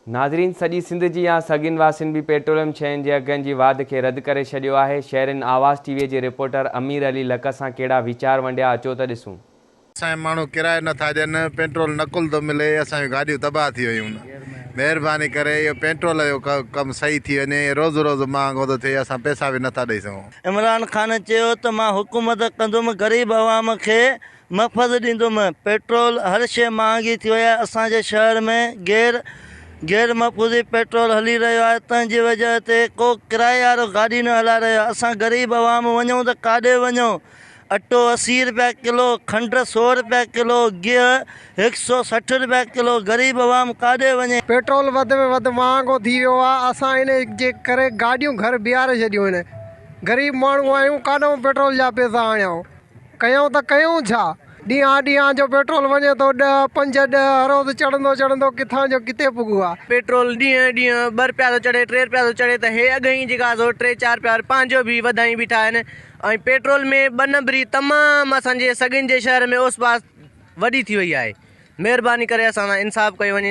ناظرين سڄي سنڌ جيان سگين واسين به پيٽروليم شين جي اگهن جي واڌ کي رد ڪري ڇڏيو آهي، شهرين آواز ٽي وي جي رپورٽر امير علي لڪ سان ڪهڙا ويچار ونڊيا اچو ته ڏسون. اسان جا ماڻهو ڪرايو نٿا ڏين، پيٽرول نقل ٿو ملي، اسان جون گاڏيون تباهه ٿي ويون آهن، مهرباني ڪري اهو پيٽرول جو ڪم صحيح ٿي وڃي، روز روز مهانگو ٿو ٿئي، اسان پئسا به نٿا ڏئي سگهون. عمران خان چيو ته مان حڪومت ڪندم غريب عوام کي محفظ ڏيندم، پيٽرول هر شيء مهانگي ٿي وئي آهي، اسان جي شهر ۾ غير غير محفوظي پيٽرول هلي رهيو آهي تنهن جي وجهه تي ڪو ڪرائي وارو گاڏي نه هلائي رهيو آهي، اسان غريب عوام وڃون ته ڪاڏي وڃون، اٽو 80 رپيا ڪلو، کنڊ سو رپيا ڪلو، گيهه هڪ سو 60 رپيا ڪلو، غريب عوام ڪاڏي وڃي. پيٽرول وڌ ۾ وڌ مهانگو ٿي ويو آهي، اسان ان جي ڪري گاڏيون گهر بيهاري ڇڏيون آهن، غريب ماڻهو آهيون ڪاڏانهن پيٽرول جا پئسا آڻيون. ڪيون ته ڪيون ڇا؟ ڏينهان ڏينهان جو پيٽرول وڃي ٿو ڏهه، پنج، ڏهه هر روز چڙهندو چڙهندو ڪٿان جو ڪٿي پڳو آ. پيٽرول ڏينهن ڏينهن ٻه رپيا ٿو چڙهي ٽي رپيا ٿو چڙهي ته هي اڳ ئي جيڪا سو ٽي چار رپيا وري پنهنجو به وڌائين بيٺا آهن ۽ پيٽرول ۾ ٻه نمبري تمام اسان جي سڳين جي شهر ۾ اوس پاس وڏي ٿي وئي آهي مهرباني ڪري اسان سان انصاف ڪيو وڃي.